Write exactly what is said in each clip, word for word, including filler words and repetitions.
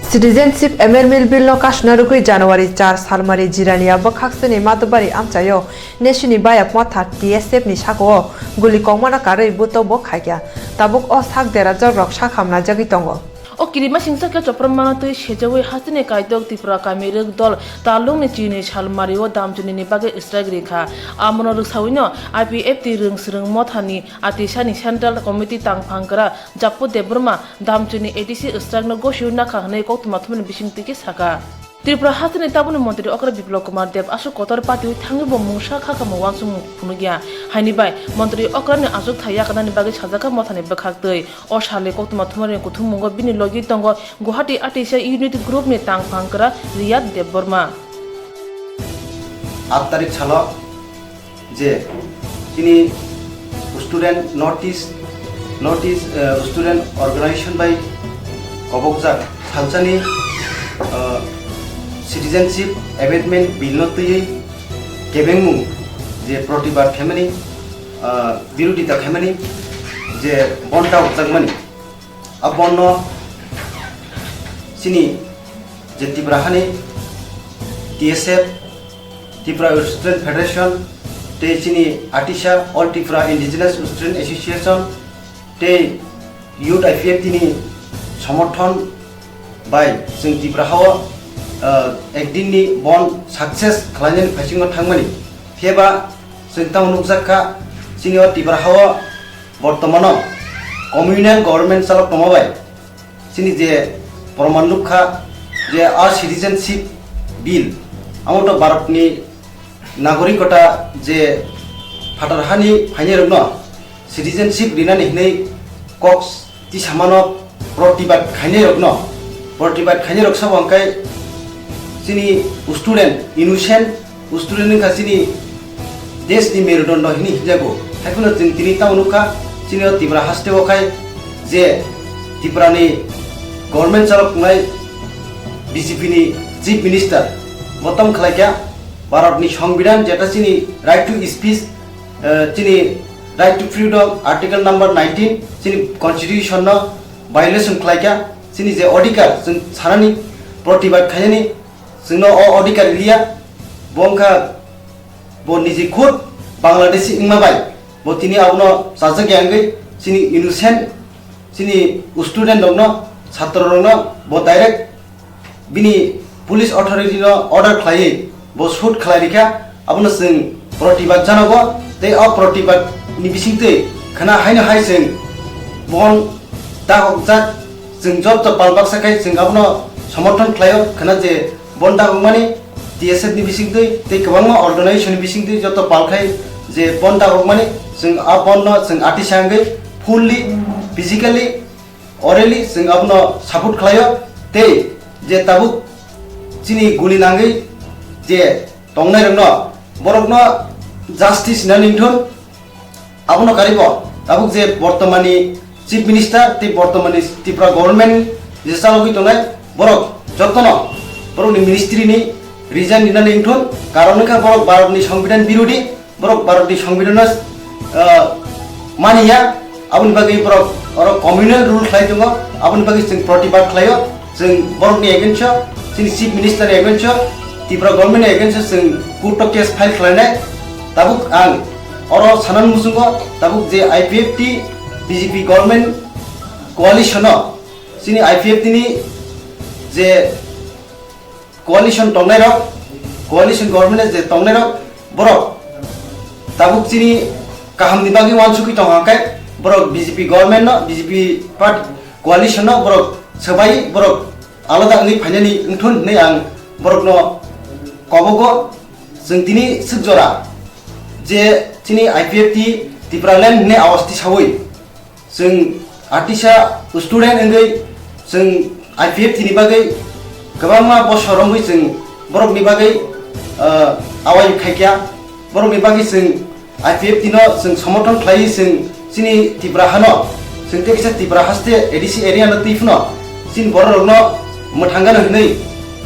Citizenship Amendment Bill no kasuna rwgwi January char salmari Jirania bwkhaksini Madubari amchaio Nesini Bayap Motha T S F ni sakao guli kongmano karwi buto bo khaikha. Tabuk o sak derajak rok sakhamna jagwi tongo. O kirima singsa khe choprom mano twi sejawi hasteni kaitok Tipra kami rwk dol Talungni chini salmario damchunini bagwi strike rikha. Amono rwksawino I P F T rwng swrwng mothani atisani Central Committee tangphang kwra Jappu Debbarma damchuni A D C strike no gosio nakha hwnwi koktwma thumani bisingtwi khe sakha. Tripura hasteni tabukni montri okra Biplab Kumar Deb aswk kotor party-o thangwi bo mungsa kha kamo uansukmung phunukya. Haini bai montri okrani achukthai yakarnani bagwi sajakha mothani bwkhaktwi. O salni koktwma thumarni kuthummungo bini logi tongo Guwahati Atisa Unit Group-ni tangphang kwra Riyad Debbarma. Aat tarik salo je chini student notice, notice, eh, student organization bai kobokjak salsani, eh, Citizenship Amendment Bill no twiwi kebengmung je protibad khaimani, eh, birodita khaimani je bon ta hokjakmani. A bon no chini je Tripura hani T S F, Tripura Student Federation, tei chini Atisa All Tripura Indigenous Student Association, tei Youth I P F T ni somorthon bai chwng Tripura hao, ah, ekdin ni bon success khlainani phaisingo thangmani. Phiya ba chwng tamo nukjak kha, chini o Tripura hao bortomano communal government chalok tongma bai chini je proman nukha je a citizenship bill, amo to Bharat ni nagorikota je phatar hani phainai rokno citizenship rinani hinwi kok tisamano protibad khainai rokno, protibad khainai rok sabo hwnkhai chini student, innocent student wngkha chini desh ni merudondo hini hinjago. Haiphano chwng tini tamo nukha chini o Tripura haste o khai je Tripura ni government chalok wngnai B J P ni chief minister bo tamo khlaikha Bharat ni Songbidan jeta chini right to speech, eh, chini right to freedom article number nineteen chini constitution no violation khlaikha chini je odhikar chwng sanani protibad khainani chwngno o odhikar liya bo wngkha bo niji khud Bangladeshi wngma bai bo tini abono chajak ya wngwi chini innocent chini student rokno chhatro rokno bo direct bini police authority no order khlaiwi bo shoot khlai rikha abono chwng protibad janogo tei o protibad ni bisingtwi khna haino hai chwng bon dagokjak chwng joto pal baksa khai chwng abono somorthon khlaio khna je bon dagokmani T S F ni bisingtwi tei kwbangma organization ni bisingtwi joto pal khai je bon dagokmani chwng a bon no chwng atisa wngwi fully physically orally chwng abono support khlaio tei je tabuk chini guli nangwi je tongnai rokno borokno justice hinani wngthun. Abono karibo tabuk je bortomani chief minister tei bortomani Tripura government je chalogwi tongnai borok jotono borokni ministry ni resign rinani wngthun, karon wngkha borok Bharat ni Songbidan birodhi, borok Bharat ni Songbidan no, ah, maniya, aboni bagwi borok oro communal rule khlai tongo, aboni bagwi chwng protibad khlaio. Chwng borokni against o, chini chief minister ni against o, Tripura government ni against o chwng court o case file khlainai. Tabuk ang oro sanani muchungo tabuk je I P F T B J P government coalition o chini I P F T ni je coalition tongnai rok, coalition government je tongnai rok borok tabuk chini kaham ni bagwi uansukwi tongo hwnkhe borok B J P government no, B J P party coalition no borok swbai borok alada wngwi phainani wngthun hinwi ang borokno kobogo. Chwng tini swk jora je chini I P F T Tipraland hinwi awas tisawi chwng atisa student wngwi chwng I P F T ni bagwi kwbangma bosor wngwi chwng borokni bagwi, ah, awai khaikha, borokni bagwi chwng I P F T no chwng somorthon khlaiwi chwng chini Tipra hano, chwng tei kisa Tipra haste A D C area no twi phano chini borok rokno mwthangano hinwi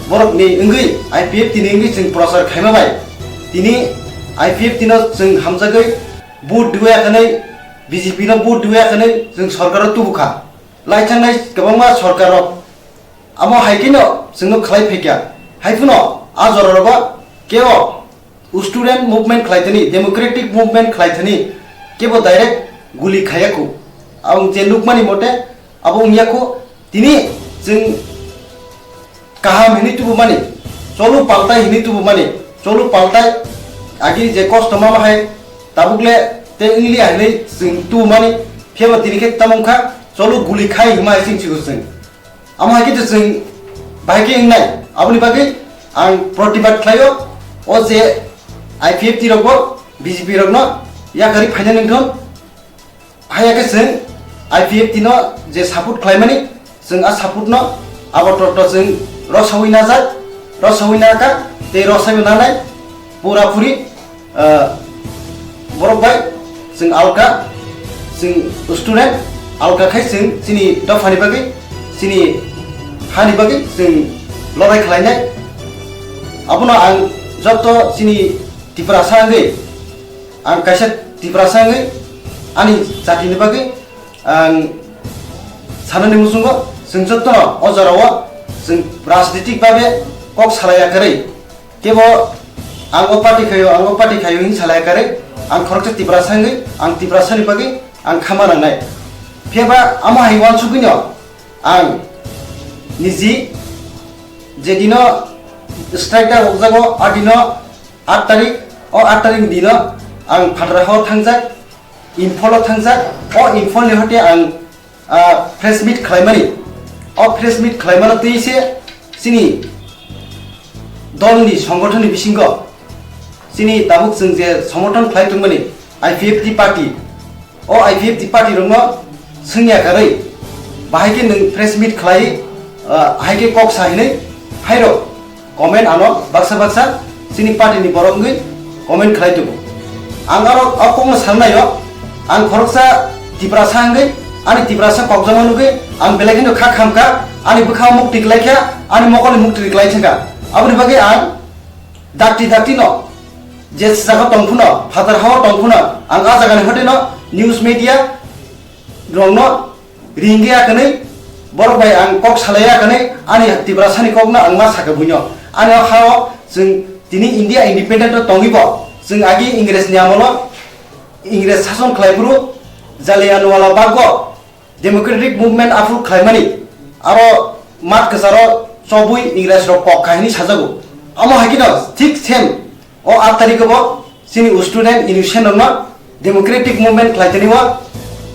borokni wngwi I P F T ni wngwi chwng prochar khaima bai tini I P F T no chwng hamjagwi vote diwi akanai B J P no vote diwi akanai chwng sorkar o tubukha. Laichangnai kwbangma sorkar rok Amo hai kheno chwngno khlai phaikha. Hai phano a jora rogo kebo student movement khlai thani, democratic movement khlai thani kebo direct guli khaiya khu. Ang je nukmani mote abo wngya khu. Tini chwng kaham hinwi tubumani, cholo paltai hinwi tubumani, cholo paltai agi je kosto mama hai tabukle te wngli hinwi chwng tubumani, phiyaba tini khe tamo wngkha cholo guli khai hima hai chwng sigo chwng. Amo hai khe chwng bahai khe wngnai, aboni bagwi ang protibad khlaio, o je I P F T rokbo B J P rokno yakarwi phaina nangthon. Haiya khe chwng I P F T no je support khlaimani, chwng a support no abo toto chwng rosawi najak, rosawi naka, tei rosawi nanai pura puri, ah, borok bai chwng alka, chwng student alka khai chwng chini dophani bagwi, chini hani bagwi chwng lorai khlainai. Abono ang joto chini Tiprasa wngwi, ang kaisa Tiprasa wngwi ani jatini bagwi ang sanani muchungo chwng jotono o jorao chwng rajnitik babe kok salaiya kwrwi. Kebo ang o party khaio, ang o party khaio hinwi salaiya kwrwi. Ang khoroksa Tiprasa wngwi ang Tiprasani bagwi ang khama nangnai. Phiyaba amo hai uansugwino ang niji je dino strike da rokjago, a dino aat tarik, o aat tarik ni dino ang Phatarhao thangjak, Imphalo thangjak, o Imphal ni hote ang, ah, press meet khlaimani. O press meet khlaimano twi se chini dol ni songgothon ni bisingo chini tabuk chwng je somorthon khlai tongmani I P F T party, o I P F T party rokno swngya karwi, bahai khe nwng press meet khlai, ah, hai khe kok sa hinwi phairok comment ano baksa baksa chini party ni borok wngwi comment khlai tongo. Ang aro o kokno sannaio, ang khoroksa Tiprasa wngwi ani Tiprasa kokjakma nugwi ang belai kheno kha khamkha, ani bwkhao mukti klaikha, ani mokolni mukti klaisakha. Aboni bagwi ang dakti dakti no je jaga tongphuno, Phatarhao tongphuno, ang a jagani hote no news media rokno ringya kwnwi, borok bai ang kok salaiya kwnwi, ani Tiprasani kokno ang ma sakha buino. Ani o hao chwng tini India independent o tongwi bo chwng agi Ingres ni amolo, Ingres sason khlai phuru Jallianwala Bagh o democratic movement aphuru khlaimani, aro mat kwcharo chobwi Ingres rok kok kahini sajago. Amo hai kheno thik same o aat tarikh o bo chini student union rokno democratic movement khlai tani o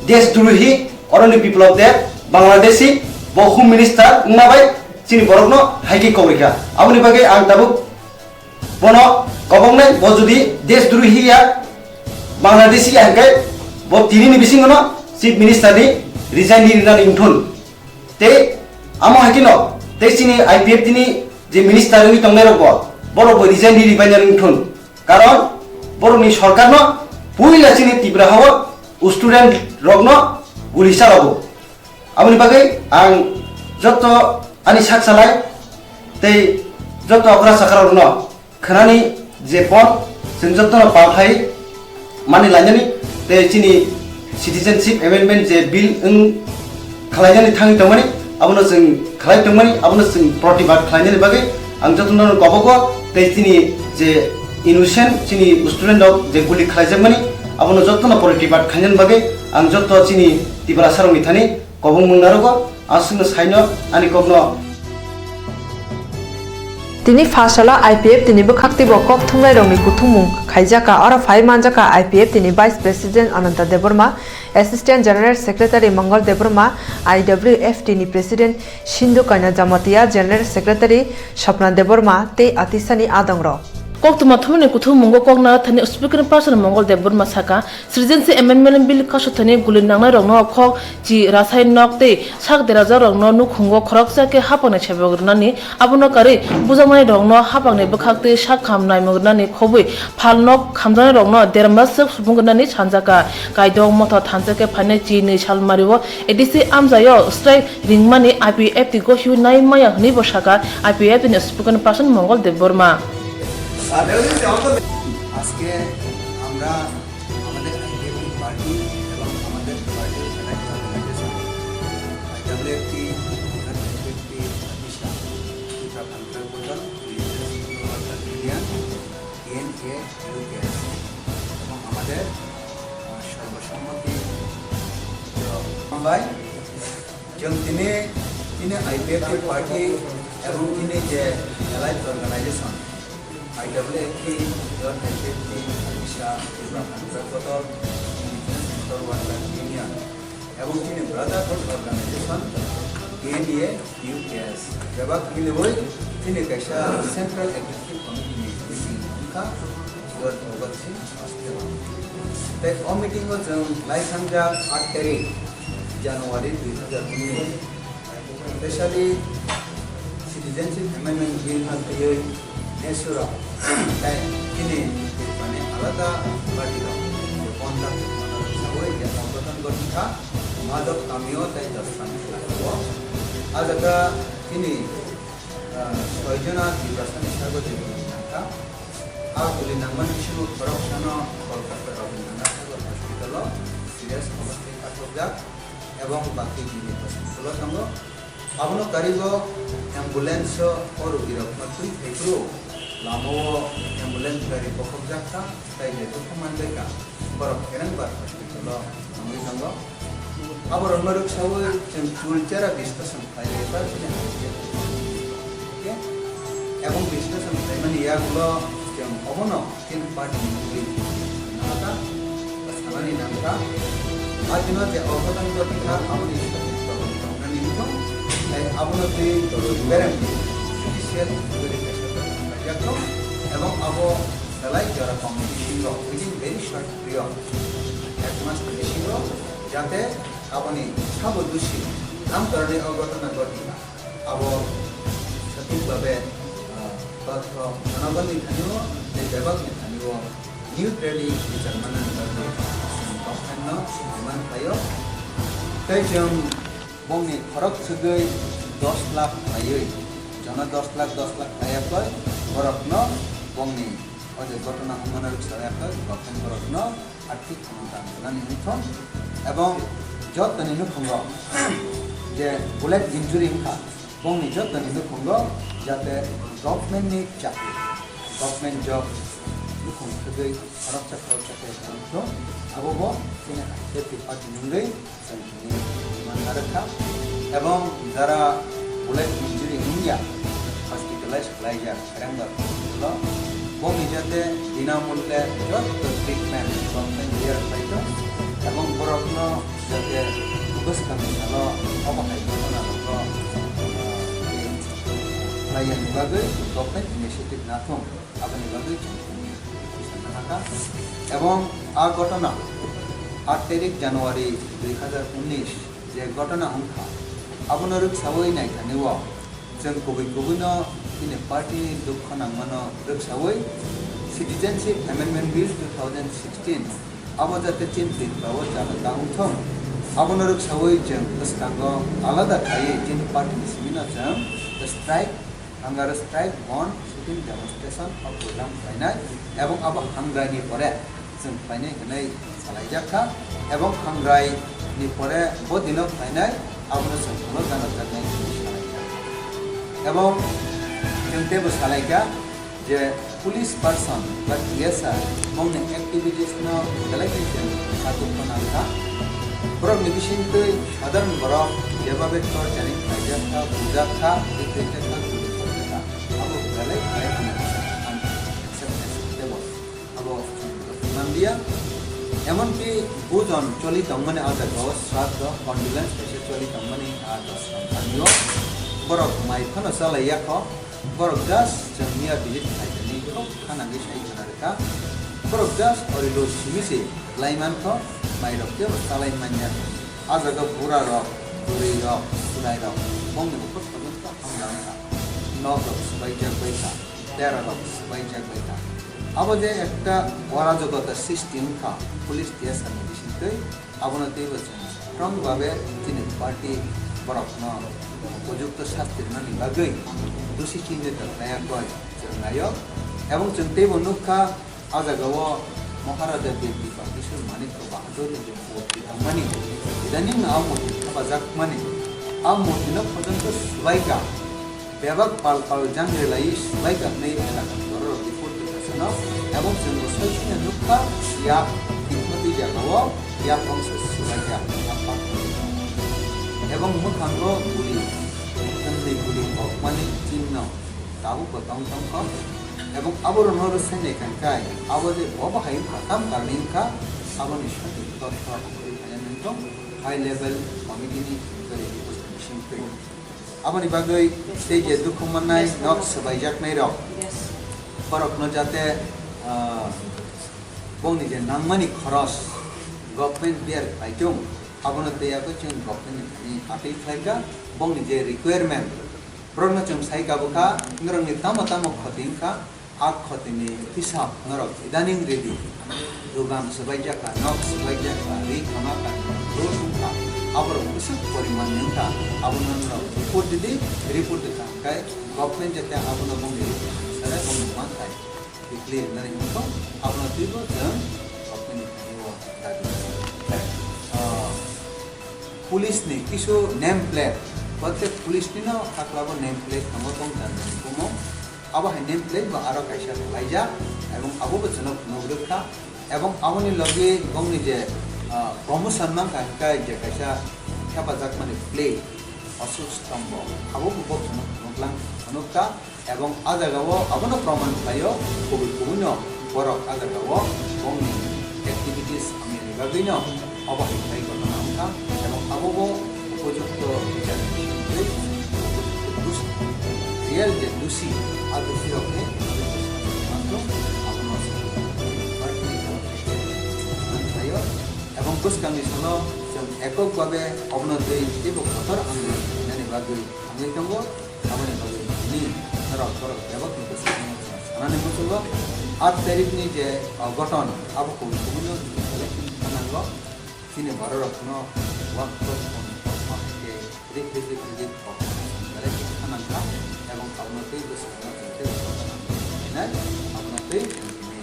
Deshdrohi Arunobha Biplab Deb, Bangladeshi, bo Home Minister wngma bai chini borokno hai khe kok rikha. Aboni bagwi ang tabuk bono koboknai, bo jodi Deshdrohi ya, Bangladeshi ya hwnkhe bo tinini bisingono Chief Minister ni resign ni rinani wngthun. Tei amo hai kheno tei chini I P F T ni je minister wngwi tongnai rok bo, borok bo resign ni ribaina wngthun. Karon borokni sorkarno puila chini Tripura hao student rokno guli chalago. Aboni bagwi ang joto ani sak salai tei joto okra sakra rokno khwnani je pon chwng jotono palthai mani lainani tei chini citizenship amendment je bill wng khwlainani thangwi tongmani, abono chwng khwlai tongmani, abono chwng protibad khwlainani bagwi ang jotono kobogo tei chini je innocent chini student rok je guli khwlaijakmani, abono jotono protibad khainani bagwi ang joto chini Tiprasa rokni thani kobong mung narogo, aswkno saino ani kokno. Tini pha salo I P F T ni bwkhak teibo kok thumnairokni kuthumung khaijaka. Oro phai manjaka I P F T ni Vice President Ananta Debbarma, Assistant General Secretary Mongol Debbarma, I W F T ni President Sindhu Kaina Jamatia, General Secretary Sapna Debbarma tei atisani adongrok. Koktwma thumnaini kuthumungo kok narwkthani Speaker Person Mongol Debbarma saka, Citizenship Amendment Bill kasothani guli nangnairokno khok chi rasai nok tei sak derajakrokno nukhungo khoroksa khe haphangni sebok rwnani, abono karwi bujaknairokno haphangni bwkhak tei sak kham naimung rwnani khobwi phalnok khamjaknairokno dermaswk subung rwnani sanjaka. Kaidong motha thansa khe phainai chi nwi salmario A D C amchaio strike ringmani I P F T gohiwi nai maya hwnwibo saka I P F T ni Speaker Person Mongol Debbarma. আজকে আমরা আমাদের IPFT party এবং আমাদের পার্টির একটা অর্গানাইজেশন আইডাব্লিউএফটি, IPFT, Bai, chwng tini, tini I P F T party ebong tini je allied organization, I W F T, John I P F T, Odisha, Tripura Contra Kotor, Indigenous Motor Workers Union, ebong tini Brotherhood Organization, T N A, U K S, bebak miliwi tini kaisa Central Executive Committee ni meeting wngkha, Lord Bhagat Singh Hostel. Tei o meeting o chwng lai thangjak aat tarik January dui hazar unis, specially Citizenship Amendment Bill no twiwi Nesura tei chini Tripurani alada party rok kontak sawi je সংগঠন গঠন kha, Majok kamio tei Dosrang khlai o. A jaga chini, ah, soi jona Tiprasani sargo je guli nangkha. A guli nangmani bisingo khoroksano Kolkata Rabindranath Tagore Hospital o serious obosthayo kathokjak ebong baki jini hospital o tongo. Abono karigo ambulance o o rogirokno twi phaiphuru lamao ambulance gari bokhokjak kha, tei je dukhu manbai kha, borok Kerengbar hospital o thangwi tongo. Aborokno rwksawi chwng chulchera discussion khlai lai ba chini hai khe. Khe, ebong discussion khlaimani yagulo chwng obono Chini party ni wngwi nangkha, sanani nangkha. A dino je o gotang gotang kha, aboni tongmani wngkha. Tai abono twi toro berem judicial verification khlaijak kho, ebong abo belai jora committee singo within very short period, ek mas ni bisingo, jate aboni sabo dusi, nam karone o gotona gotna. Abo sothik babe, ah, totho jonogonni thani-o tei bebakni thani-o neutrally bichar manani bagwi chwng government-no demand khlai-o. Tei chwng bongni khorok swgwi dos lakh khlaiwi, jono dos lakh, dos lakh khlaiya khlai borokno bongni o je gotona wngmano rwksa ya khlai government borokno arthik samung dan rwnani wngthong, ebong jottoni nukhungo je bullet injury wngkha, bongni jottoni nukhungo jate government ni chakri, government job nukhung thwgwi khoroksa khoroksa khe wngthong, abo bo chini I P F T party ni wngwi chwng tini demand narwkha, ebong jara bullet injury wngya hospitalize khlaijak. Kerengbar hospital-o bongni jate binamulle jotto treatment government bear khlaitong, ebong borokno jate bwskangni salo obo hai ghotona rokno, ah, khlaiyani bagwi government initiative nathung, aboni bagwi chwng sana hakha. Ebong a ghotona aat tarik January dui hazar unis je ghotona wngkha, abono rwksawi naithani-o, chwng kubui kubui no chini party ni dukho nangmano rwksawi Citizenship Amendment Bill two thousand sixteen abo jate chini Tripura o chalo ta wngthong, abono rwksawi chwng bwskango alada khaiwi chini party ni simi no chwng strike, hunger strike, bandh, sitting, demonstration o program khlainai, ebong abo hangrai ni pore chwng khlainai hwnwi salaijak kha, ebong hangrai ni pore bo dino khlainai, abono chwng phano gana jaknai hwnwi salaijak. Ebong chwng teibo salaikha je police person ba T S R bongni activities no belai khe chwng satung phano nangkha. Borokni bisingtwi sadharon borok jebabe torturing khlaijak kha, bujak kha, tei tei kha, guli khorjak kha. Abo belai khlai hwnwi ang accept khaijak teibo. Abo manliya. Emonki bujon choli tongmani o jagao sraddho, condolence kaisa choli tongmani a dos gram thani-o. Borok mai phano chalai ya kho. Borok just chwng miya visit khlaijani khok khanangwi sai khna rwkha. Borok just ori lo simi se lai man kho, mai rok tei chalai man ya. A jaga bura rok, bwrwi rok, chwrai rok bongni bukhuk porjonto hamya wngkha. Nok rok swbaijak bai kha. Dera rok swbaijak bai kha. Abo je ekta orajogota sristi wngkha police station ni bisingtwi, abono teibo chwng strong babe chini party borokno upojukto sasti rwnani bagwi dosi chinita khlaiya koi chwng naio. Ebong chwng teibo nukha, a jagao Maharaja Dev Dipakeshwar Manikya Bahadur ni je murti tongmani, idaning no a murti thabajakmani, a murti no porjonto swbaikha. Bebak pal pal jang relai swbaikha hwnwi elakani bororok report rwkha sano, ebong chwngbo soi sino nukha, yak thwngmani jagao yak wngsa swbaikha. Bong mwkhango guli, hwnwi guli kokmani chinno tabukbo tong tongkho. Ebong aborokno rwsai nai kha khe, abo je bo bahai wngkha, tam karni wngkha, aboni sothik totho wngwi phaiya nangkho high level committee ni inquiry report ni bisingtwi. Aboni bagwi tei je dukhu mannai nok swbaijaknairok, borokno jate, ah, bongni je nangmani khoros government bear khlaitung, abono tei abo chwng government ni thani appeal khlaikha, bongni je requirement, borokno chwng sai kabukha, norokni tamo tamo khoti wngkha, a khotini hisab norok idaning ready. Dugan swbaijak kha, nok swbaijak kha, ri khama kha, rus wngkha, aborok bwswk poriman ni wngkha, abono norok report ridi, report rwkha hwnkhe government jate abono bongni report sare bongni manthai declare wngnani hwnwi kok, abono twibo chwng government ni thani o dabi. Ah, police ni kisu name plate, prottek police nino haklabo name plate tongo tong jan bumung, abo hai name plate bo aro kaisa laijak, ebong abo bo chwngno phunuk rwkha, ebong aboni logi bongni je, ah, promotion mankha hwnkhe je kaisa hepajakmani plate, Ashok Stambo, abo bo chwngno phunuklang phunukta. Ebong a jagao abono proman khlaio, kubui kubuino borok a jagao bongni activities hamyani bagwino obo hai khlai gotona wngkha, ebong abobo upojukto bichar ni bisingtwi upojukto dusi, real je dusi, a dusi rokni manthung abono khlaio, ebong bwskangni salo chwng ekok babe obono twi teibo kotor andolon khlainani bagwi thangwi tongo. Aboni bagwi tini norok borok bebak ni bwskango sanani muchungo. At tarikni je, o, goton abo kubui kubuino election nango. Chini bororokno work from home kokma hai khe rihri rihri kokma election khanangkha. Ebong abono tei bwskango chwng tei bwskango nai abono tei chini,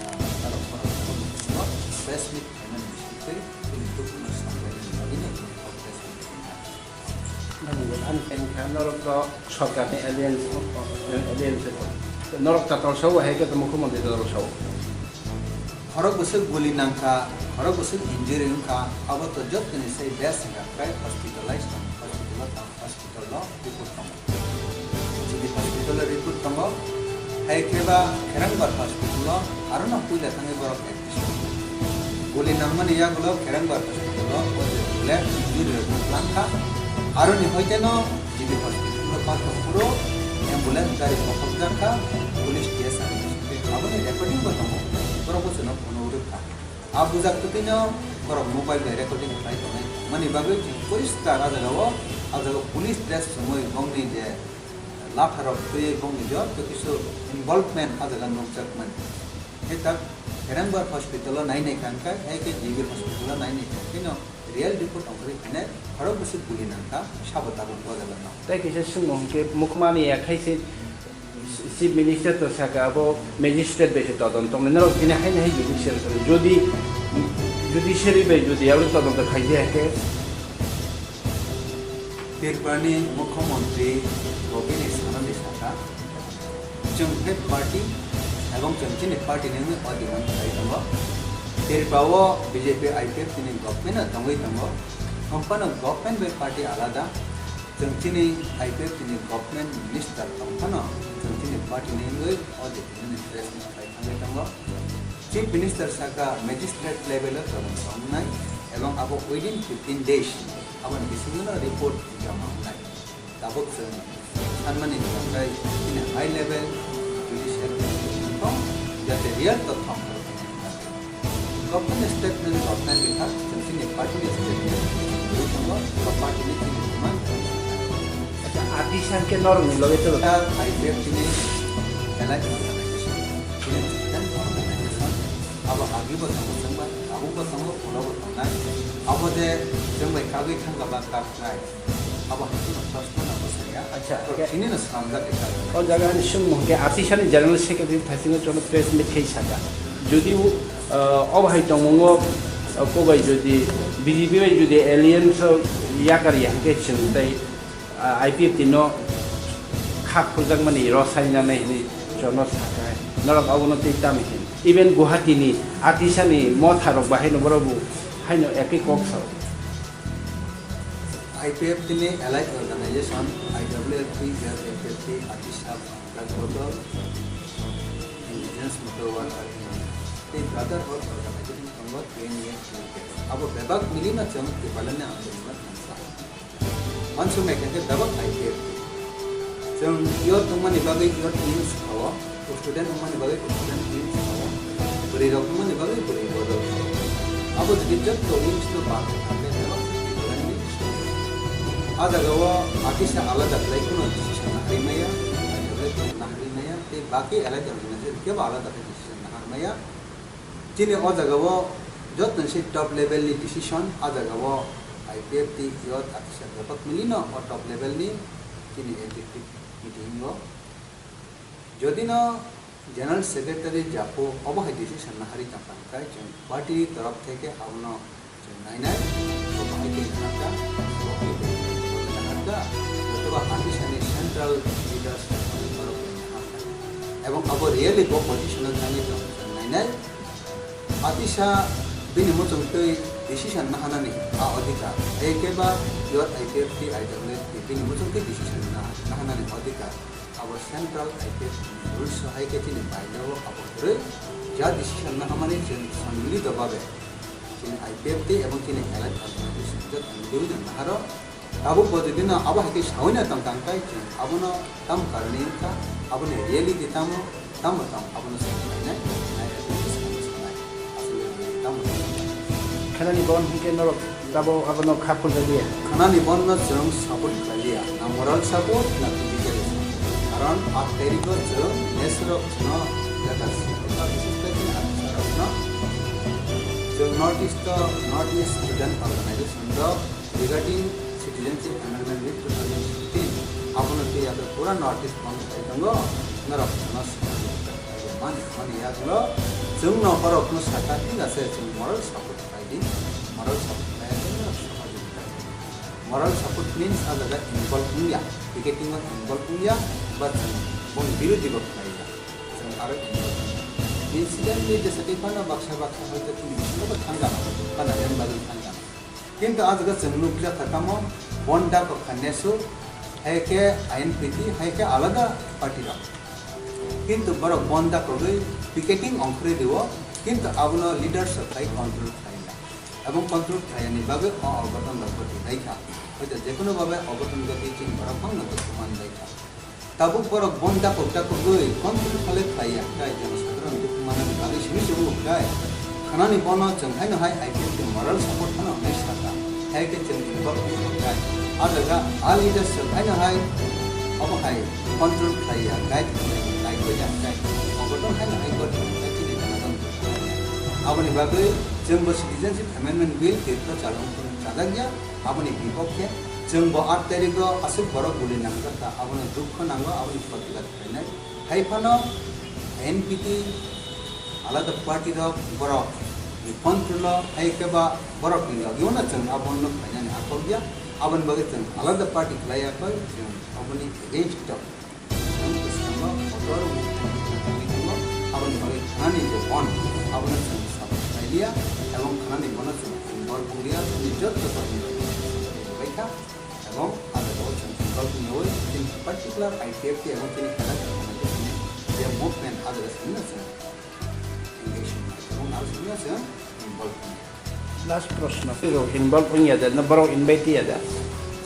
o, norok borok bebak ni muchungo press meet khaimani bisingtwi chini dukhuno samlainani bagwino tini kok press meet khaimani. Nang bo ani pen kha norok to sorkar ni alliance, alliance to. Norok ta tolsa o hai khe to mukhyamantri to tolsa o. Khorok bwswk guli nangkha, khorok bwswk injury wngkha, abo to jottoni sai best wngkha, tei hospitalized tong, hospital o tong, hospital o report tongo. G B hospital o report tongo, hai khe ba Kherangbar hospital o aro no puila thangwi borok Guli nangmani yagulo Kherangbar hospital o o je bullet injury rok no twlang kha. Aroni hoite no G B hospital o pathor phuru ambulance gari bokhok jak kha, police case abo ni bisingtwi aboni recording bo tongo, borok bo chwngno phone o rwk kha. A bujak twtwi no borok mobile bai recording khlai tongnai mani bagwi chwng poriskar a jaga o, a jaga o police dress chumui bongni je latharok twiwi bongni joto kisu involvement a jaga nukjakmani. Khe tak Kherangbar hospital o nainai kha hwnkhe, hai khe G B hospital o nainai kha hwnkhe no real report ongkhorwi phainai, khorok bwswk guli nangkha, sabo tabuk o jaga no. Tei kisa swngmung hwnkhe, mukhmani ya khai se Chief Minister to saka abo magistrate bai se todonto tongnai, norok tini haino hai judicial sari, jodi judiciary bai jodi abo todonto khaijak khe, Tripurani Mukhyamantri bo bini sanani sakha, chwng khe party, ebong chwng chini party ni wngwi o demand khlai tongo. Tripura o B J P I P F T ni government o tongwi tongo, tongphano government bai party alada. Chwng chini I P F T ni government minister tongphano chwng chini party ni wngwi o demand ni press meet khlai thangwi tongo. Chief Minister saka magistrate level o todonto wngnai ebong abo within fifteen days aboni bisingo no report joma wngnai. Tabuk chwng sanmani hwnkhe chini high level judicial commission tong, jate real totthok government statement, government bithak chwng chini party ni statement tongo, ba party ni chini demand. Acha, ati sangke norok ni loge to. Ita I P F T ni alliance organization, chini student organization, abo agi bo tongo, chwng bai tabuk bo tongo, ulo bo tongnai. Abo je chwng bai kagwi thangkha ba kaknai, abo hai kheno trust no nabo saya. Acha, to ke- chini no swnamjak khe. O jaga ni swngmung khe ati sani General Secretary thaisingo jono press meet khai saka. Jodi, uh, o bahai tongmungo, uh, kobai jodi B J P bai jodi alliance o yakar ya hwnkhe chwng tai ah, I P F T no kha khuljakmani rw sainani hinwi jono sakha. Norok abono twi tamo hin. Even Guwahati ni Atisani motha rok bahai no borok bo haino ekwi kok sao. I P F T ni allied organization, I W F T, F F T, Atisha, Black Bull, Indigenous Motor Worker Union, tei Brotherhood Organization tongo, T N A T K. Abo bebak milino chwng Tipraland ni andolon no thansa. Wansuk nai khe bebak I P F T. Chwng youth wngmani bagwi youth wings khaio, student wngmani bagwi student wings khaio, bwrwi rok wngmani bagwi bwrwi bodol khaio. Abo jodi jotto wings no bang khe thangkhe bebak Tipraland ni song. A jaga o Atisa alada khlai kheno decision naharwi maya, I W F T naharwi maya, tei baki allied organization kebo alada khe decision naharwi maya. Chini o jaga o joto se top level ni decision, a jaga o I P F T youth Atisa bebak milino o top level ni chini executive meeting o. Jodi no General Secretary Japo obo hai decision naharwi tong kha, hwnkhe chwng party ni torof theke abono chwng nainai, bo bahai khe naharkha, bo khe naharkha, jotoba Atisani central leaders torof theke naharkha. Ebong abo really bo position o thangwi tong, chwng nainai. Atisa bini muchungtwi decision naharnani a odhikar, hai khe ba youth I P F T, I W F T bini muchungtwi decision na-, naharnani odhikar. Abo central I P F T ni rules o hai khe chini bailao abo kwrwi ja decision naharmani chwng songmilito babe chini I P F T ebong chini allied organization jotoni division naharo. Tabuk bo jodi no abo hai khe saui no tong kha, hwnkhe chwng abono tamo karani wngkha, aboni reality tamo, tamo tong abono chwng nainai, nai, aswk tamo tong. Khanani bon hwnkhe norok Tabuk abono kha phurjak liya. Khanani bonno chwng support khlai liya, na moral support, na physical support. Karon aat tairikgo chwng nesurok chwngno letter swi, bises khe chini atisarokno chwng North East o, North East Student Organization rok regarding Citizenship Amendment Bill two thousand sixteen, abono twi abo pura North East bondh khai tongo, norok chwngno support khlai mani, mani yaklo chwngno borokno sakha thik ase, chwng moral support khlai di, moral support khlai ase, norok sohojogita khlai di. Moral support means a jaga involve wngya, picketing o involve wngya, ba chwng boni birodhi bo khlaiya, chwng aro involve wngya. Incidentally jesa tei phano baksa baksa hoito chini bisingo bo thangkha, phano rem bagwi thangkha. Kintu a jaga chwng nukjak kha tamo, bon da kok kha nesu, hai khe I N P T, hai khe alada party rok. Kintu borok bon da kogwi picketing ongkhorwi rio, kintu abono leaders rok khai control khlaiya. Ebong control khlaiyani bagwi o ogoton rok goti lai kha. Hoito jekono babe ogoton goti chini borok bangno dukhu man lai kha. Tabuk borok bon da kok da kogwi control khlai khlaiya, tai jonosadharon dukhu manani bagwi simi se wngo khlai. Khanani bono chwng haino hai I P F T moral support phano hwnwi sakha. Hai khe chwng involve wngwi thangkha. A jaga a leaders chwng haino hai obo hai control khlaiya, guide khlaiya, guide khlaiya, guide. Obo tong haino hai gotini, guide chini jana tong. Aboni bagwi chwngbo Citizenship Amendment Bill tirtho chalung chajak ya, aboni bipokhe chwngbo aat tairikgo aswk borok guli nangjak kha, abono dukho nango, aboni protibaad khlainai. Hai phano N P P alada party rok borok ni control o, hai khe ba borok ni logi o no chwng abono khlainani akhok ya. Aboni bagwi chwng alada party khlai ya koi, chwng aboni against o. Chwng bwskango kotor movement khlai tongo. Aboni bagwi khanani je bon, abono chwng support khlai liya, ebong khanani bono chwng involve wng liya, chini jotto torni bai kha. Ebong a jagao chwng involve wngyawi chini particular I P F T ebong chini elaka organization ni je movement a jaga simi no chwng engage wngya. Ebong aro simi no chwng involve wngya. Last proshno. Involve wngya da, na borok invite ya da?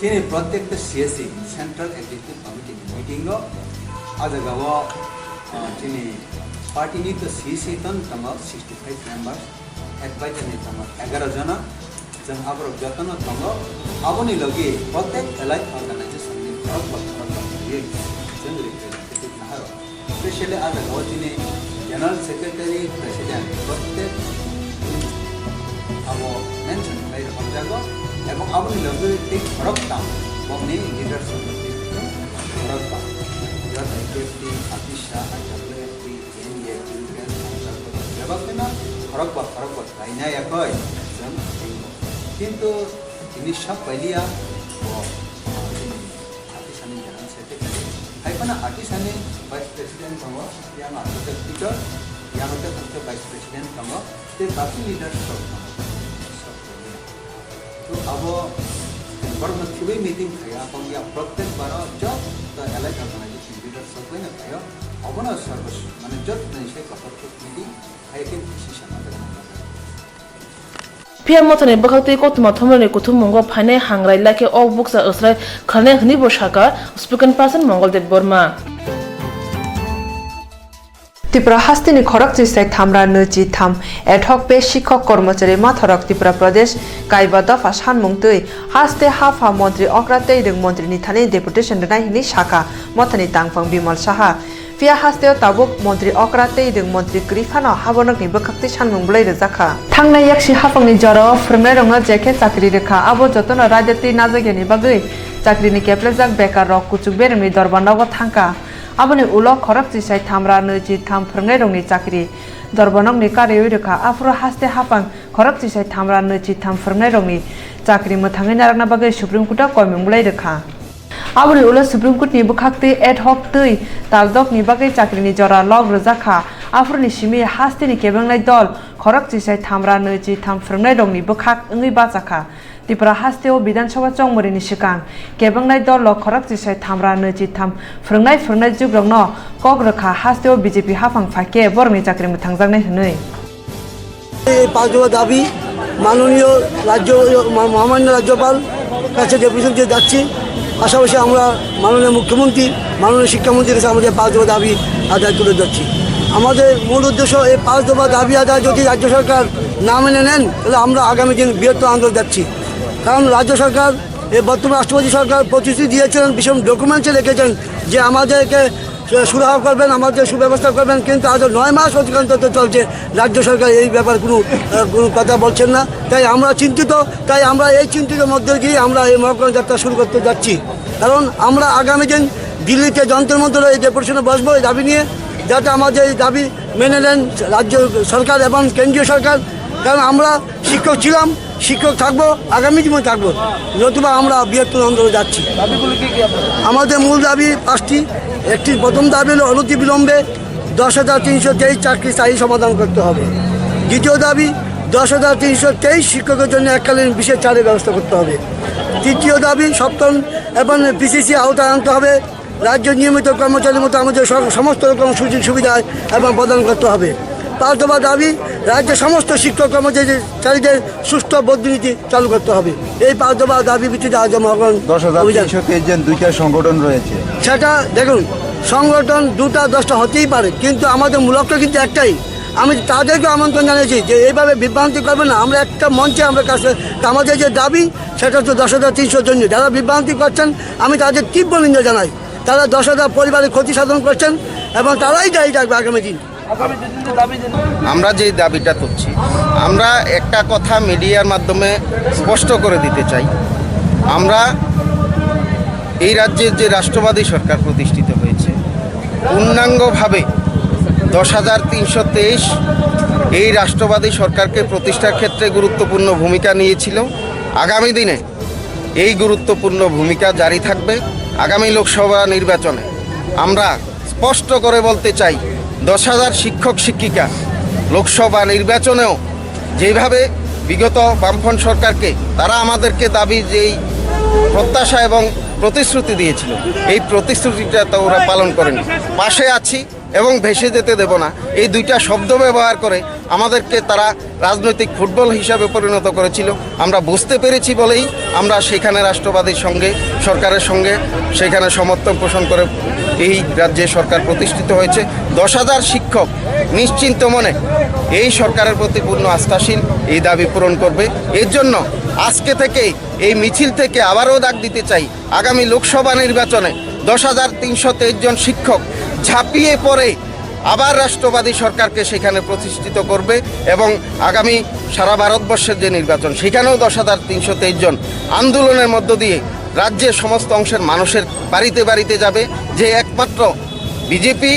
Chini protekta C S C, Central Executive Committee ni meeting o, a jagao, ah, chini party ni to C S C ton tongo sixty five members, advisor ni tongo egaro jona, chwng aborok jotono tongo, aboni logi protek allied organization ni borok bo borok bo chwng representative naharo. Specially a jagao chini General Secretary, President, protek abo mention khlai rwjakjago, ebong aboni logi tei khoroktham bokni leadership khorokba, Youth I P F T, Atisa, I W F T, N D F, U P F, bebak kheno khorokba khorokba khlaina yakoi chwng ringo. Kintu tini sak pailiya bo, ah, chini Atisani General Secretary. Hai phano Atisani Vice President tongo, yang Atisha Peter, yang Atisha Vice President tongo, tei baki leaders rok tongo. So abo Borokno khibi meeting khaiya, tongya, protek baro jotto elai thangmani chini leader sokbaino khaio, obono sarbo mane jotto nai sai kotor meeting khaiya khe decision no. Phiya mothani bwkhaktwi koktwma thumrani kuthummungo phainai hangrai lakhe o bukcha wsrai khlainai hwnwibo sakha spokesperson Mongol Debbarma. Tripura hasteni khorokchisai thamra nwichi tham ad hoc pay shikhok kormochari mathorok Tripura Pradesh kaiba dopha sanmung twi haste hapha montri okra tei rwng montrini thani deputation rwnai hwnwi sakha mothani tangphang Bimal Saha. Phiya hasteo tabuk montri okra tei rwng montri kwrwi phano haborokni bwkhaktwi sanmung bwlai rwjakha. Thangnai yaksi haphangni jorao phwrwngnairokno je khe chakri rwkha, abo jotono raida twi najakyani bagwi chakrini keplejak bekarrok kuchuk beremni dorba nogo thangkha. Aboni ulo khorokchisai thamra nwichi tham phwrwngnairokni chakri dorbanokni kariui rwkha. Aphuru haste haphang khorokchisai thamra nwichi tham phwrwngnairokni chakri mwthangwi narwkna bagwi Supreme Court-o koimung bwlai rwkha. Aboni ulo Supreme Court-ni bwkhaktwi ad hoc twi taldokni bagwi chakrini jora lok rwjakha. Aphuruni simi hasteni kebengnai dol khorokchisai thamra nwichi tham phwrwngnairokni bwkhak wngwi bachakha. Tripura hasteo Bidhan Sabha chongmwrwini swkang kebengnai dolo khorokchisai thamra nwichi tham phwrwngnai phwrwngnai jugrokno kok rwkha hasteo B J P haphang phaikhe borokni chakri mwthangjaknai hwnwi. এই পাঁচ দফা দাবি মাননীয় রাজ্য মহামান্য রাজ্যপাল কাছে ডেপুটেশন দিয়ে যাচ্ছি। পাশাপাশি আমরা মাননীয় মুখ্যমন্ত্রী, মাননীয় শিক্ষামন্ত্রীর কাছে আমাদের পাঁচ দফা দাবি আদায় করে যাচ্ছি। আমাদের মূল উদ্দেশ্য এই পাঁচ দফা দাবি আদায় যদি রাজ্য সরকার না মেনে নেন, তাহলে আমরা আগামী দিন বৃহত্তর আন্দোলন যাচ্ছি। কারণ রাজ্য সরকার, এই বর্তমান রাষ্ট্রপতি সরকার প্রতিশ্রুতি দিয়েছিলেন, ভীষণ ডকুমেন্টসে রেখেছেন যে আমাদেরকে সু-, সুরাহা করবেন, আমাদের সুব্যবস্থা করবেন, কিন্তু আজ নয় মাস অতিক্রান্ত হতে চলছে, রাজ্য সরকার এই ব্যাপারে কোনো, আহ, কোনো কথা বলছেন না। তাই আমরা চিন্তিত, তাই আমরা এই চিন্তিত মধ্যে দিয়ে আমরা এই মহাকরণ যাত্রা শুরু করতে যাচ্ছি। কারণ আমরা আগামী দিন দিল্লিতে যন্তর মন্তরে এই ডেপুটেশনে বসবো এই দাবি নিয়ে, যাতে আমাদের এই দাবি মেনে নেন রাজ্য সরকার এবং কেন্দ্রীয় সরকার। কারণ আমরা শিক্ষক ছিলাম, শিক্ষক থাকবো, আগামী জীবন থাকবো, নতুবা আমরা বৃহত্তর আন্দোলনে যাচ্ছি। দাবিগুলো কি কি আপনাদের? আমাদের মূল দাবি পাঁচটি। একটি, প্রথম দাবি হলো অনতিবিলম্বে দশ হাজার তিনশো তেইশ চাকরি স্থায়ী সমাধান করতে হবে। দ্বিতীয় দাবি, দশ হাজার তিনশো তেইশ শিক্ষকের জন্য এককালীন বিশেষ চাকরির ব্যবস্থা করতে হবে। তৃতীয় দাবি, সপ্তম এবং পিসিসি আওতায় আনতে হবে। রাজ্য নিয়মিত কর্মচারীর মতো আমাদের সব-, সমস্ত রকম সুযোগ সুবিধা এবং প্রদান করতে হবে। পাঁচ দফা দাবি, রাজ্যের সমস্ত শিক্ষক কর্মচারীদের সুষ্ঠু পদোন্নতি চালু করতে হবে। এই পাঁচ দফা দাবি ভিত্তিতে আজ মহাকরণ দশ হাজার তিনশো তেইশ জন দুইটা সংগঠন রয়েছে। সেটা দেখুন, সংগঠন দুটা দশটা হতেই পারে, কিন্তু আমাদের মূল লক্ষ্য কিন্তু একটাই। আমি তাদেরকে আমন্ত্রণ জানিয়েছি যে এইভাবে বিভ্রান্তি করবেন না। আমরা একটা মঞ্চে আমরা কাছে, আমাদের যে দাবি সেটা হচ্ছে দশ হাজার তিনশো জন। যারা বিভ্রান্তি করছেন, আমি তাদের তীব্র নিন্দা জানাই। তারা দশ হাজার পরিবারের ক্ষতি সাধন করছেন এবং তারাই দায়ী থাকবে আগামী দিন। আমরা যেই দাবিটা তুলছি, আমরা একটা কথা মিডিয়ার মাধ্যমে স্পষ্ট করে দিতে চাই, আমরা এই রাজ্যের যে রাষ্ট্রবাদী সরকার প্রতিষ্ঠিত হয়েছে, পূর্ণাঙ্গভাবে দশ হাজার তিনশো তেইশ এই রাষ্ট্রবাদী সরকারকে প্রতিষ্ঠার ক্ষেত্রে গুরুত্বপূর্ণ ভূমিকা নিয়েছিল। আগামী দিনে এই গুরুত্বপূর্ণ ভূমিকা জারি থাকবে। আগামী লোকসভা নির্বাচনে আমরা স্পষ্ট করে বলতে চাই, দশ হাজার শিক্ষক শিক্ষিকা লোকসভা নির্বাচনেও যেভাবে বিগত বামফ্রন্ট সরকারকে তারা আমাদেরকে দাবি, যেই প্রত্যাশা এবং প্রতিশ্রুতি দিয়েছিল, এই প্রতিশ্রুতিটা তো ওরা পালন করেনি। পাশে আছি এবং ভেসে যেতে দেব না, এই দুইটা শব্দ ব্যবহার করে আমাদেরকে তারা রাজনৈতিক ফুটবল হিসাবে পরিণত করেছিল। আমরা বুঝতে পেরেছি বলেই আমরা সেখানে রাষ্ট্রবাদীর সঙ্গে, সরকারের সঙ্গে সেখানে সমর্থন পোষণ করে এই রাজ্যে সরকার প্রতিষ্ঠিত হয়েছে। দশ হাজার শিক্ষক নিশ্চিন্ত মনে এই সরকারের প্রতি পূর্ণ আস্থাশীল, এই দাবি পূরণ করবে। এর জন্য আজকে থেকে এই মিছিল থেকে আবারও ডাক দিতে চাই, আগামী লোকসভা নির্বাচনে দশ হাজার তিনশো তেইশ জন শিক্ষক ঝাঁপিয়ে পড়ে আবার রাষ্ট্রবাদী সরকারকে সেখানে প্রতিষ্ঠিত করবে এবং আগামী সারা ভারতবর্ষের যে নির্বাচন, সেখানেও দশ হাজার তিনশো তেইশ জন আন্দোলনের মধ্য দিয়ে রাজ্যের সমস্ত অংশের মানুষের বাড়িতে বাড়িতে যাবে, যে একমাত্র বিজেপি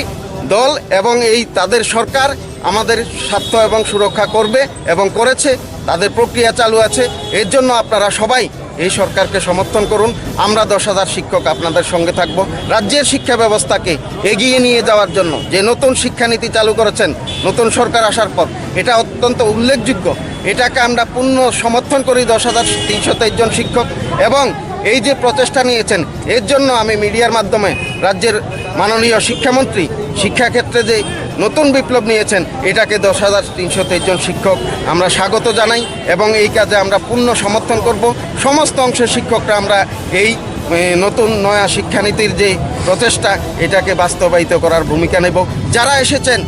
দল এবং এই তাদের সরকার আমাদের স্বার্থ এবং সুরক্ষা করবে এবং করেছে, তাদের প্রক্রিয়া চালু আছে। এর জন্য আপনারা সবাই এই সরকারকে সমর্থন করুন। আমরা দশ হাজার শিক্ষক আপনাদের সঙ্গে থাকব। রাজ্যের শিক্ষা ব্যবস্থাকে এগিয়ে নিয়ে যাওয়ার জন্য যে নতুন শিক্ষানীতি চালু করেছেন নতুন সরকার আসার পর, এটা অত্যন্ত উল্লেখযোগ্য। এটাকে আমরা পূর্ণ সমর্থন করি, দশ হাজার তিনশো তেইশ জন শিক্ষক। এবং এই যে প্রচেষ্টা নিয়েছেন, এর জন্য আমি মিডিয়ার মাধ্যমে রাজ্যের মাননীয় শিক্ষামন্ত্রী শিক্ষাক্ষেত্রে যে নতুন বিপ্লব নিয়েছেন, এটাকে দশ হাজার তিনশো তেইশ জন শিক্ষক আমরা স্বাগত জানাই এবং এই কাজে আমরা পূর্ণ সমর্থন করব। সমস্ত অংশের শিক্ষকরা আমরা এই, এ, নতুন নয়া শিক্ষানীতির যে প্রচেষ্টা, এটাকে বাস্তবায়িত করার ভূমিকা নেব। যারা এসেছেন,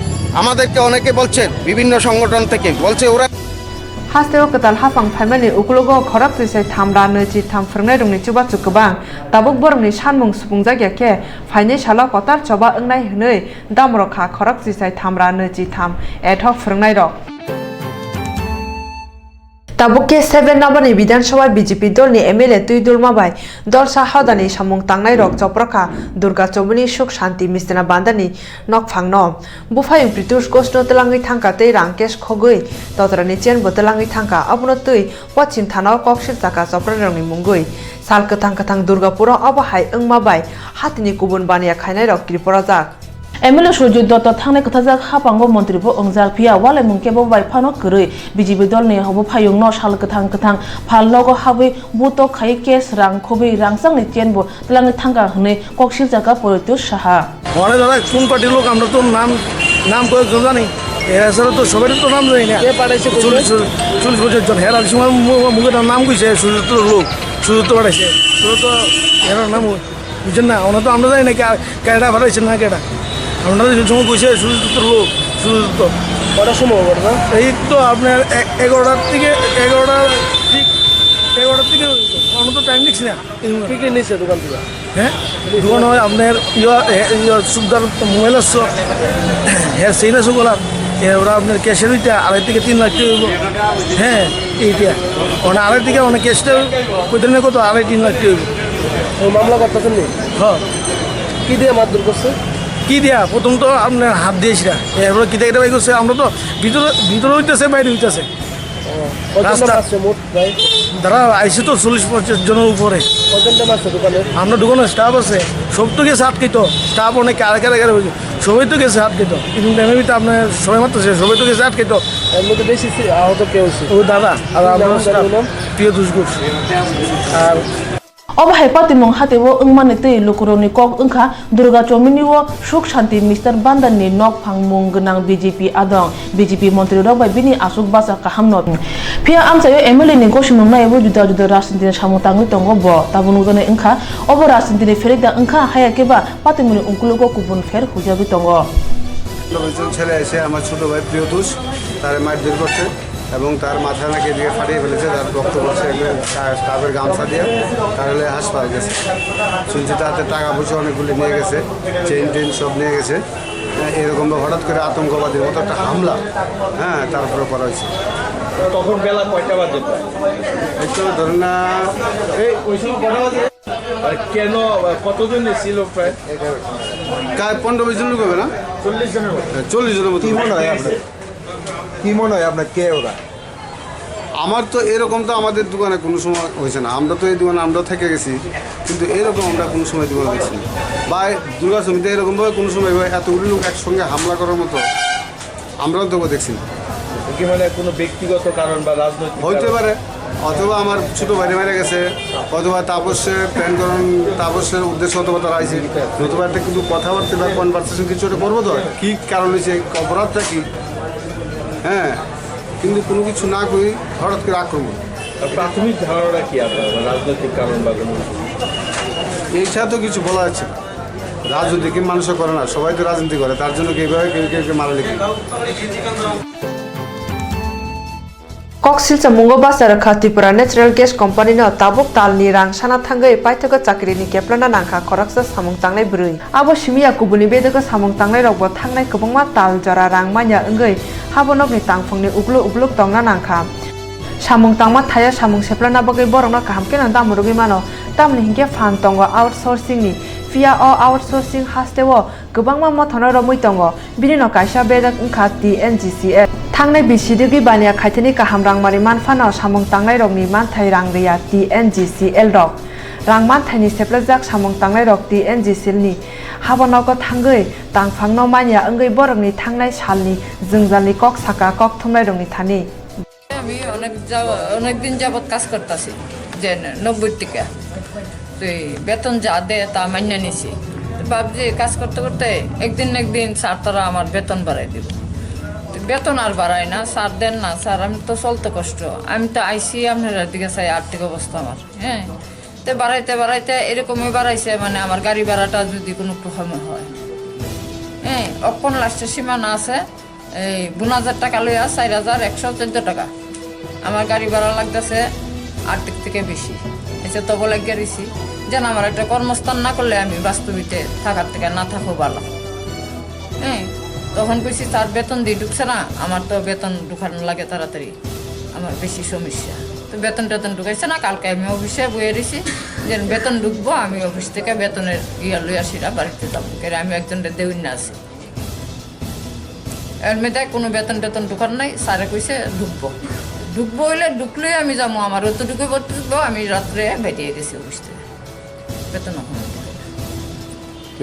আমাদেরকে অনেকে বলছেন, বিভিন্ন সংগঠন থেকে বলছে ওরা Hasteo kwtal haphang phaimani uklogo khorok chisai tham ra nwi chi tham phwrwngnairokni chubachu kwbang. Tabuk borokni sanmung supungjak ya khe, phainai salo kwtal choba wngnai hwnwi damrok kha khorok chisai tham ra nwi chi tham ad hoc phwrwngnairok. Tabuk khe seven number ni Bidhan Sabha B J P dolni M L A twi dulma bai dolsa hodani samung tangnairok choprakha Durga Chomini Suk Shanti Mistina Bandani nokphangno. Buphayung Pritush Ghoshno twlangwi thangkha tei rang cash khogwi totrani chain bo twlangwi thangkha, abono twi pochim thanao kok sirjakha choprairokni mungwi. Sal kwthang kwthang Durgapuro obo hai wngma bai hatini kubun baniya khainairok kirporajak. M L A Surjit Dotto thangnai kwthajak haphango montri bo wngjak, phiya walaimung kebo bai phano kwrwi. B J P dolni buphayungno sal kwthang kwthang phal nogo habwi butok khai cash rang khogwi rangchakni chain bo twlangwi thangkha hwnwi kok sirjakha Poritos Saha. Hore dada, কোন পার্টির লোক? আমরা তো নাম, নাম কয়েকজন জানি, এছাড়া তো সবারই তো নাম জানি না। কে পাঠাইছে, কইছে? চল্লিশ, চল্লিশ পঞ্চাশ জন। হ্যাঁ, রাজকুমার মু-, মুখে তার নাম কইছে, সুযুক্ত লোক, সুযুক্ত পাঠাইছে। তো, তো এর নাম বুঝছেন না? ওনা তো আমরা জানি না কে, কেডা পাঠাইছে না কেডা। আমরা তো সময় কইছে সুযুক্ত লোক, সুযুক্ত। কটার সময় ঘটনা? এই তো আপনার এ-, এগারোটার থেকে, এগারোটা ঠিক এগারোটার থেকে আমরা তো টাইম দেখছি না। কি কি নিছে দোকান থেকে? হ্যাঁ, দোকান হয় আপনার ইয়া, এ, ইয়া, সুবিধার মোবাইল আসছো, হ্যাঁ, সেই না সকল আর এ, ওরা আপনার ক্যাশের ওইটা আড়াই থেকে তিন লাখ টাকা হইব। হ্যাঁ, এইটা মানে আড়াই থেকে মানে ক্যাশটা কইতে না কত, আড়াই তিন লাখ টাকা হইব। ওই মামলা করতেছেন নি? হ্যাঁ। কি দিয়ে মারধর করছে? কি দিয়া? প্রথম তো আপনার হাত দিয়েছিলা, এরপরে কিতা কিতা বাই করছে, আমরা তো ভিতরে, ভিতরে হইতেছে, বাইরে হইতেছে। ও, কতজন রাস্তা মারছে মোট প্রায়? তারা আইসে তো চল্লিশ পঞ্চাশ জনের উপরে। কতজন মারছে দোকানে? আমরা দোকানে স্টাফ আছে, সব তো গেছে আটকে তো। স্টাফ অনেক আরে কারে কারে হয়েছে, সবাই তো গেছে আটকে তো। কিন্তু এমনি তো আপনার সবাই মারতেছে, সবাই তো গেছে আটকে তো। এর মধ্যে বেশি সি-, আহত কে হয়েছে? ও দাদা, আর কি আমরা নাম স্টাফ। জানি নাম? প্রিয় দুষ্কর। আর Obo hai patimung hatio wngmani twi lukurokni kok wngkha Durga Chomini o Suk Shanti Mister Bandani nokphang mung gwnang B J P adong, B J P montrirok bai bini aswk bacha kahamno. Phiya amchaio M L A ni gosimung naiwi juda juda rajnitini samung tangwi tongo bo. Tabuk nukjaknai wngkha obo rajnitini pherekda wngkha, haiya khe ba patimungni ungkulugo kubun pher huijagwi tongo. একজন ছেলে এসে আমার ছোট ভাই প্রিয়তোষ, তারে মারধর করছে। এবং তার মাথা নাকি এদিকে ফাটিয়ে ফেলেছে, তার রক্ত পড়ছে, একজন তা-, স্টাফের গামছা দিয়ে তার হলে হাসপাতাল গেছে। শুনছি তাতে টাকা পয়সা অনেকগুলি নিয়ে গেছে, চেইন টেইন সব নিয়ে গেছে। হ্যাঁ, এরকম হঠাৎ করে আতঙ্কবাদীর মতো একটা হামলা, হ্যাঁ, তার উপরে করা হয়েছে। তখন বেলা কয়টা বাজে প্রায়? এই তো ধরেন না, এই ওই সময় কটা বাজে? আর কেন, কতজন ছিল প্রায়? প্রায় পনেরো বিশ জন লোক হবে না? চল্লিশ জনের মতো। হ্যাঁ, চল্লিশ জনের মতো। কি মনে হয় আপনার? কি মনে হয় আপনার, কে ওরা? আমার তো এরকম তো আমাদের দোকানে কোনো সময় হয়েছে না। আমরা তো এই দোকানে আমরা থেকে গেছি, কিন্তু এরকম আমরা কোনো সময় দোকানে দেখছি না। বা এই দুর্গা সমিতি এরকমভাবে কোনো সময় এতগুলি লোক একসঙ্গে হামলা করার মতো আমরাও তো দেখছি না। কি মানে কোনো ব্যক্তিগত কারণ বা রাজনৈতিক হইতে কারণ? পারে, অথবা আমার ছোট ভাই মারা গেছে, অথবা তাপসের প্ল্যান করেন, তাপসের উদ্দেশ্য অথবা তারা আইছে, নতুবা একটা কিন্তু কথাবার্তা বা কনভারসেশন কিছু একটা করবো তো, কি কারণ হয়েছে, অপরাধটা কি? হ্যাঁ, কিন্তু কোনো কিছু না করি হঠাৎ করে আক্রমণ। আর প্রাথমিক ধারণা কি আপনার, মানে রাজনৈতিক কারণ বা কোনো কিছু? এইটা তো কিছু বলা যাচ্ছে না। রাজনীতি কি মানুষে করে না, সবাই তো রাজনীতি করে, তার জন্য কি এইভাবে কেউ কেউ কেউ মারা লেগে? Kok silchamungo bacha rwkha Tripura Natural Gas Company no tabuk talni rang sana thangwi paithago chakrini keplana nangkha khoroksa samung tangnai bwrwi. Abo simi ya kubuni bedego samung tangnai rokbo thangnai kwbangma tal jora rang manya wngwi habonokni tangphungni uklo ukluk tongna nangkha. Samung tangma thaya samung seplana bagwi borokno kaham kheno damo rwgwi mano, tamni hinkhe phan tongo outsourcing ni, phiya o outsourcing hasteo kwbangma mothano romwi tongo. Bini no kaisa bedek wngkha T N G C L. Thangnai bisi digwi baniya khaithani kaham rangmani manphano samung tangnairokni manthai rang riya T N G C L rok. Rang manthaini seplajak samung tangnairok T N G C L ni habo nogo thangwi tangphangno manya wngwi borokni thangnai salni jwngjalni kok saka kok thumnairokni thani. আমি অনেক যাব-, অনেক দিন যাবত কাজ করতেছি। যে নব্বই টাকা। তুই বেতন যা দে, তা মাইনা নিছি। তো ভাবছি, কাজ করতে করতে একদিন না একদিন স্যার তারা আমার বেতন বাড়াই দিব। তো বেতন আর বাড়ায় না, স্যার দেন না, স্যার, আমি তো চলতে কষ্ট। আমি তো আইছি আপনার দিকে চাই, আর্থিক অবস্থা আমার, হ্যাঁ। তো বাড়াইতে বাড়াইতে এরকমই বাড়াইছে, মানে, আমার গাড়ি ভাড়াটা যদি কোনো রকমে হয়, হ্যাঁ, অখন লাস্টের সীমানা আছে, এই পনেরো হাজার টাকা লইয়া চার হাজার একশো চোদ্দ টাকা। আমার গাড়ি ভাড়া লাগতেছে আর্থিক থেকে বেশি। এসে তবু লাগিয়ে দিছি, যেন আমার একটা কর্মস্থান না করলে আমি বাস্তবিতে থাকার থেকে না থাকো ভালো। হ্যাঁ, তখন কইছি, "স্যার, বেতন দিয়ে ঢুকছে না, আমার তো বেতন ঢুকানো লাগে তাড়াতাড়ি, আমার বেশি সমস্যা।" তো বেতন টেতন ঢুকাইছে না, কালকে আমি অফিসে বইয়ে দিছি, যে বেতন ঢুকবো, আমি অফিস থেকে বেতনের ইয়া লইয়া সেটা বাড়িতে যাবো, কেন আমি একজনটা দেউন না আছি। এর মধ্যে কোনো বেতন টেতন ঢুকার নাই, স্যারে কইছে ঢুকবো। ঢুকবো হইলে ঢুকলেই আমি যাবো, আমার অতটুকু বক্তব্য, আমি রাত্রে বেরিয়ে গেছি অফিস থেকে। বেতন ওখানে ঢুকে।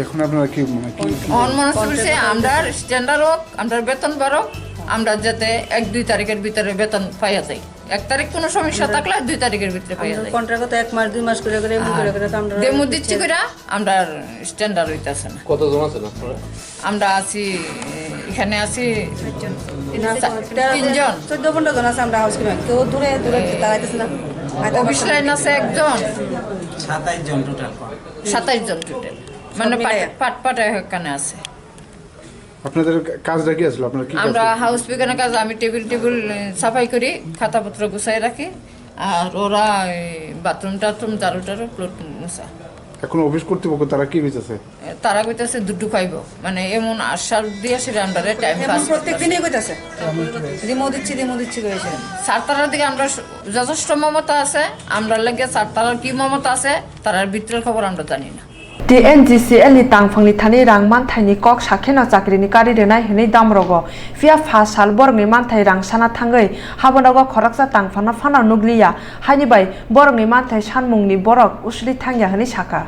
এখন আপনারা কি, মানে, কি, কি অন মনে হচ্ছে আমরা স্ট্যান্ডার্ড হোক, আমরা বেতন বাড়ুক, আমরা যাতে এক দুই তারিখের ভিতরে বেতন পাইয়া যাই। এক তারিখ কোনো সমস্যা থাকলে দুই তারিখের ভিতরে পাইয়া যাই। কন্ট্রাক্ট তো এক মাস, দুই মাস করে করে এমনি করে করে তো আমরা ডেমো দিচ্ছি করে। আমরা স্ট্যান্ডার্ড হইতাছে না। কতজন আছেন আপনারা? আমরা আছি, এখানে আছি না, তেরো জন, তিনজন। চোদ্দ পনেরো জন আছে আমরা হাউস কিপার। কেউ দূরে দূরে দাঁড়াইতেছে না। হয়তো অফিস লাইন আছে একজন। সাতাইশ জন টোটাল। সাতাইশ জন টোটাল। মানে সব মিলাইয়া। পাট, পাট, পাট এখানে আছে। আপনাদের কাজটা কি আসলে? আপনারা কি কাজ আমরা করছেন? হাউস বিজ্ঞানের কাজ, আমি টেবিল টেবিল, এ, সাফাই করি, খাতাপত্র গুছাই রাখি। আর ওরা এই বাথরুম টাথরুম, ঝাড়ু টাড়ু, প্লট মুছা। এখন অফিস কর্তৃপক্ষ তারা কি কইতেছে? এ, তারা কইতেছে দুধ ঢুকাইবো, মানে এমন আশ্বাস দিয়ে সেটা আমরা টাইম পাস প্রত্যেক দিনই কইতেছে। রিমো দিচ্ছি, রিমো দিচ্ছি করেছে। স্যার তারার দিকে আমরা স-, যথেষ্ট মমতা আছে, আমরা লাগে স্যার তারার কি মমতা আছে, তারার ভিতরের খবর আমরা জানি না। T N G C L ni tangphangni thani rang manthaini kok sakheno chakrini kari rwnai hwnwi damrogo. Phiya pha sal borokni manthai rang sana thangwi habonogo khoroksa tangphano phano nukliya, haini bai borokni manthai sanmungni borok usli thangya hwnwi sakha.